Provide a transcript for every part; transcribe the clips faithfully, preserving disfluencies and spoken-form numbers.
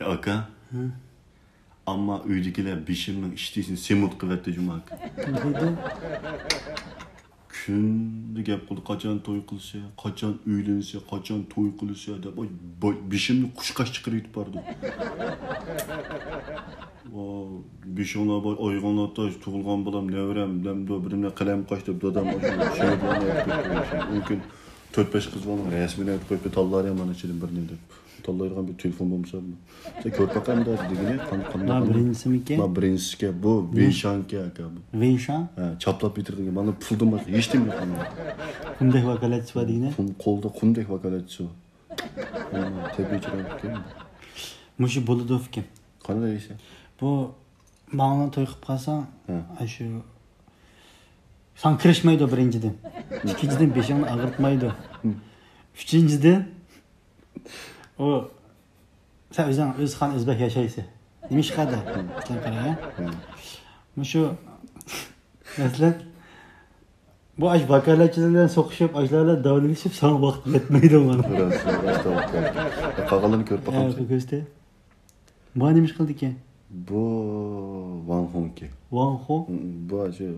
ئاكا، ئەمما ئۆيدىكىلەر بېشىمنىڭ ئىشتىسىنى سېمونت قىلىۋەتتى جۇمۇ ئاكا. كۈندە گەپ قىلدى، قاچان توي قىلىسە، قاچان ئۆيلىنىسە، قاچان توي قىلىسە دەپ، بېشىمنى قۇشقاچ چىقىرىۋېتىپ بارىدۇ. بېشىڭلار باي، ئايىغىڭلار تاش، تۇغۇلغان بالام، نەۋرەم، دەمدۇ، بىرىمنى قەلەم قاچ دەپ، دادام شېئىرلارنى ئېيتىپ كەتتى. مۇمكىن تۆت-بەش قىز بالىنىڭ رەسىمىنى ئېلىپ قويۇپتۇ، تاللار يامان ئىچىدىن بىرنى دەپ. تاللايدىغان بىر تېلېفون بولمىسا. سەن كۆرۈپ باقامدا دېگىنى، قان-، قان-، ما قان-، بىرىنچىسىمىكەن؟ ما بىرىنچىسىكەن، بۇ ۋېيشانكەن ئاكا بۇ. ۋېيشان؟ ھە، چاپلاپ بېتىرگەن. مانا پۇلدىن باشقا ھېچنېمە يوق ئۇنىڭ. قانداق ۋاكالەتچىسى بار دېگىنى؟ قۇم-، قولدا قۇمدەك ۋاكالەتچىسى بار. تەبىئىي چىرايلىق ئىكەن. مۇشۇ بولىدۇ ئىكەن. قانداق دەيسەن؟ بۇ ماڭا توي قىلىپ قالساڭ، ھە. ئاشۇ ساڭا كىرىشمەيدۇ بىرىنچىدىن. ئىككىنچىدىن، بېشىڭنى ئاغرىتمايدۇ. ئۈچىنچىدىن، ئۇ سەن ئۆزۈڭ ئۆز خان ئۆز بەك ياشايسەن. نېمىشقا دە؟ سەن قارا، ھە؟ مۇشۇ، مەسىلەن، بۇ ئاش ۋاكالەتچىلەر بىلەن سوقۇشۇپ، ئاشۇلار بىلەن داۋالىشىپ، ساڭا ۋاقىت يەتمەيدۇ مانا. راست، راست، راست. قالغانلارنى كۆرۈپ باقامسەن؟ كۆرسىتە. بۇ نېمە ئىش قىلىدىكەن؟ بۇ ۋاڭ خۇڭكى. ۋاڭ خۇڭ؟ بۇ شۇ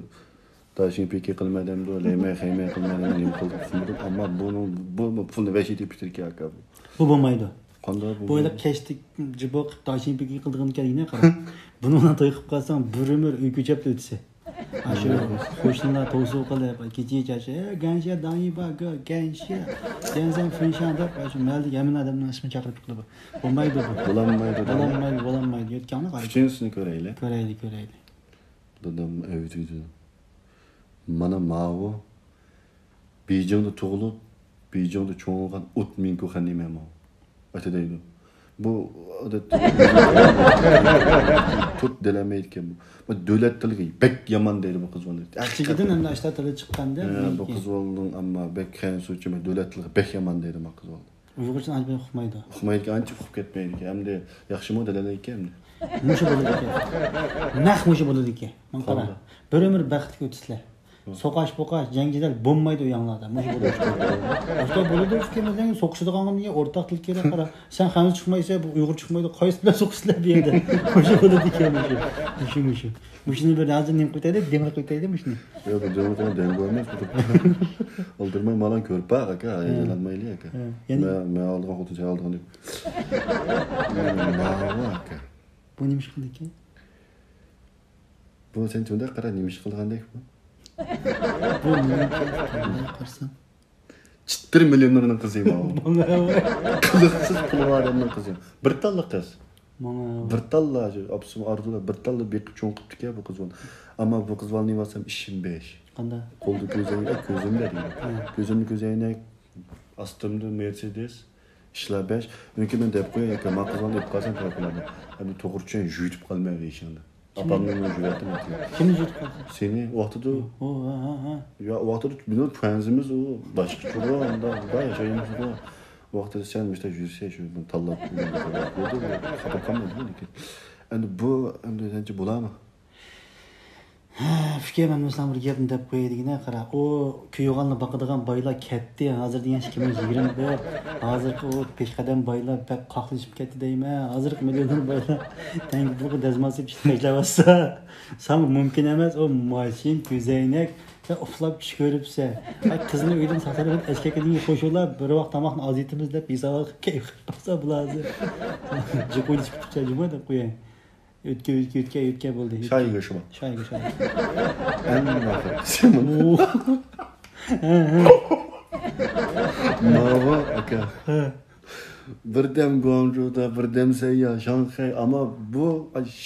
داشىڭ پىكى قىلماي دەمدۇ، لەيمەي خەيمەي قىلماي دەمدۇ، نېمە قىلدى ئۇقمىدىم. ئەمما بۇنىڭ، بۇ، بۇ پۇلنى ۋەھشىي تېپىپ كېتىدىكەن ئاكا بۇ. بۇ بولمايدۇ. قانداق بۇ؟ بۇ ئويلاپ كەچتە جىبو قىلىپ داشىڭ پىكى قىلىدىغان ئىكەن، يەنە قارا. بۇنىڭ بىلەن توي قىلىپ قالساڭ، بىر ئۆمۈر ئۆي كۆچەپ ئۆتىسەن. ئاشۇ قوشنىلار توسۇ قىلىپ، كېچە چاچ، «ئە، گەنشە دايىبا، گەنشە، گەنزەن فېنشان» دەپ، ئاشۇ مەھەللىدىكى ھەممە ئادەمنىڭ ئىسمىنى چاقىرىپ كېلىدۇ. بولمايدۇ بۇ. بولالمايدۇ، بولالمايدۇ، بولالمايدۇ. يۆتكەڭنى قارا. ئۈچىنچىسىنى كۆرەيلى. كۆرەيلى، كۆرەيلى. دادام ئەۋېتىدۇ. مانا ماۋۇ بېيجىڭدا تۇغۇلۇپ، بېيجىڭدا چوڭىغان ئوت مىڭكۇ خەننىمەن ماۋۇ. ئاتا دەيدۇ. بۇ ئادەتتە تۇت دېلەلمەيدىكەن بۇ. بۇ دۆلەت تىلىغا بەك يامان دەيدۇ بۇ قىز بالا. كىچىكىدىن ئەمدى ئاشتا تىلى چىققاندا ھە، بۇ قىز بالىنىڭ ئەمما بەك خەنسۇچە دۆلەت تىلىغا بەك يامان دەيدۇ بۇ قىز بالا. ئۇيغۇرچىنى ئاجايىپ ئۇقمايدۇ. ئۇقمايدىكەن، ئانچە ئۇقۇپ كەتمەيدىكەن. ئەمدى ياخشىمۇ دېلەلەيدىكەن ئەمدى. مۇشۇ بولىدىكەن. نەق مۇشۇ بولىدىكەن. ماڭا قارا. قانداق؟ بىر ئۆمۈر بەختلىك ئۆتىسىلەر. سوقاش-پوقاش، جەڭ-جېدەل بولمايدۇ ئۇياڭلاردا. مۇشۇ بولىدىكەن. ئاشۇنداق بولىدۇ ئىكەن، سوقۇشىدىغان ئورتاق تىل كېرەك، قارا. سەن خەنزۇ چىقمايسەن، بۇ ئۇيغۇر چىقمايدۇ. قايسى بىلەن سوقۇشىسىلەر بۇ يەردە؟ مۇشۇ بولىدىكەن، مۇشۇ. مۇشۇ، مۇشۇ. مۇشۇنى بىر ھازىر نېمە قىلىۋېتەيلى، دېڭىز قىلىۋېتەيلى مۇشۇنى. ياق، بۇ دېڭىز قىلغان دەڭگۇ ئەمەس، بۇ. ئالدىرىماي مالان كۆرۈپ باق، ئاكا، ھە. ھاياجانلانمايلى، ئاكا. ھە، يەنە مەن، مەن ئالىدىغان خوتۇن سەن ئالىدىغان دەپ. ماۋۇ، ئاكا. بۇ نېمە ئىش قىلىدىكەن؟ بۇ سەن تۇنداق قارا، نېمە ئىش قىلغاندەك بۇ؟ بۇ نېمە قىلىدىكەن؟ قارىسام. چىتتىر مىليونېرنىڭ قىزى ماۋۇ. قىلىقسىز پۇلى بار ئادەمنىڭ قىزى. بىر تاللا قىز. ماڭا. بىر تاللا، شۇ ئاپىسىمۇ ئارزۇلار بىر تاللا بېقىپ چوڭ قىپتىكەن بۇ قىز بالىنى. ئەمما بۇ قىز بالىنى بارسام ئىشىم بەش. قانداق؟ قولدا كۆزەينەك، كۆزۈمدە دەيدۇ. ھە. كۆزۈمدە كۆزەينەك، ئاستىمدا مېرسېدېس، ئىشلار بەش. مۇمكىن مەن دەپ قوياي، ياكى ما قىز بالىنى ئېلىپ قالسام تېلېفونلاردا. ئەمدى توغرا چۈشەن، يۈتۈپ قالماي ئىشىڭدا. ئاپامنى مەن يۈرەتتىم. كىمنى يۈرەتتىڭ؟ سېنى ۋاقتىدا. ئۇ، ھە، ھە، ھە. يا ۋاقتىدا بىزنىڭ پەنزىمىز ئۇ باشقىچىغۇ، ئۇنداق، ئۇنداق ياشايمىزغۇ. ۋاقتىدا سەن مۇشتا يۈرسە، شۇ تاللاپ قويدى، خاپا قالمايدۇ لېكىن. ئەمدى بۇ، ئەمدى سەنچە بولامۇ؟ ھە، ئۇكا، مەن ساڭا بىر گەپنى دەپ قوياي دېگىنە، قارا، ئۇ كۆيۈۋالنى باقىدىغان بايلار كەتتى، ھازىر دېگەن ئىككى مىڭ يىگىرمە بىر، ھازىرقى ئۇ پېشقەدەم بايلار بەك قاقلىشىپ كەتتى دەيمەن، ھازىرقى مىليونېر بايلار تەڭگە پۇلغا دەزماسى پىشىپ تاشلاۋاتسا، ساڭا مۇمكىن ئەمەس، ئۇ ماشىنا، كۆزەينەك، سەن ئۇخلاپ چۈش كۆرۈپسەن. ئاي، قىزنى ئۆيدىن ساقلاپ ئەسكەرگىدىن كېيىن خوش يوللار، بىر ۋاق تاماقنى ئاز يېتىمىز دەپ ھېساب قىلىپ كەيپ قىلىپ قالسا بۇلار ھازىر. جىق ئويلىشىپ كېتىپسەن جۇمۇ دەپ قوياي. ئۆتكە، ئۆتكە، ئۆتكە، ئۆتكە بولدى. شايىگە شۇ. شايىگە، شايىگە. ئەڭ ئاخىرقىسى. ئۇ. ماۋۇ ئاكا. ھە. بىردەم گۇاڭجۇدا، بىردەم سەييا، شاڭخەي، ئەمما بۇ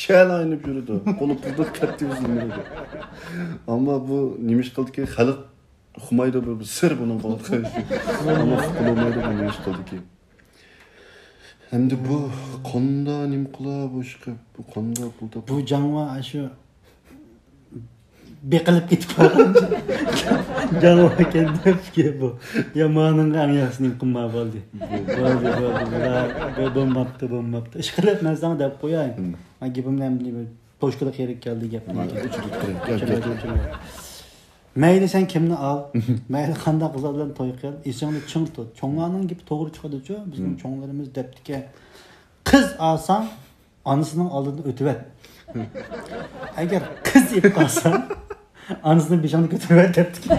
شەلا ئايلىنىپ يۈرىدۇ. قولى پۇلدۇر كەتتى بىزنىڭ يۈرىدۇ. ئەمما بۇ نېمە ئىش قىلدىكى، خەلق ئۇقمايدۇ، بۇ، بۇ سىر بۇنىڭ بولغان. ئەمما ئۇقۇلمايدۇ، بۇ نېمە ئىش قىلدىكى. ئەمدى بۇ قوندا نېمە قىلا، بۇ ئىشقا، بۇ قوندا پۇل تاپ. بۇ جاڭۋا ئاشۇ بېقىلىپ كېتىپ قالغان جاڭۋا ئىكەن دەپكى بۇ. يا مانىڭغا ئەڭ ياخشىسىنى قىلما بولدى. بولدى، بولدى، بولدى. بۇ بولماپتۇ، بولماپتۇ. ئىشقىلىپ مەن ساڭا دەپ قوياي. مەن گېپىمنى ئەمدى بىر توشكىلىق يېرىگە كەلدى گەپ. مەيلى سەن كىمنى ئال، مەيلى قانداق قىزلار بىلەن توي قىل، ئېسىڭنى چىڭ تۇت. چوڭلارنىڭ گېپى توغرا چىقىدۇچۇ، بىزنىڭ چوڭلىرىمىز دەپتىكەن. قىز ئالساڭ، ئانىسىنىڭ ئالدىدىن ئۆتۈۋەت. ئەگەر قىز ئېلىپ قالساڭ، ئانىسىنىڭ بېشىڭنى كۆتۈرۈۋەت دەپتىكەن.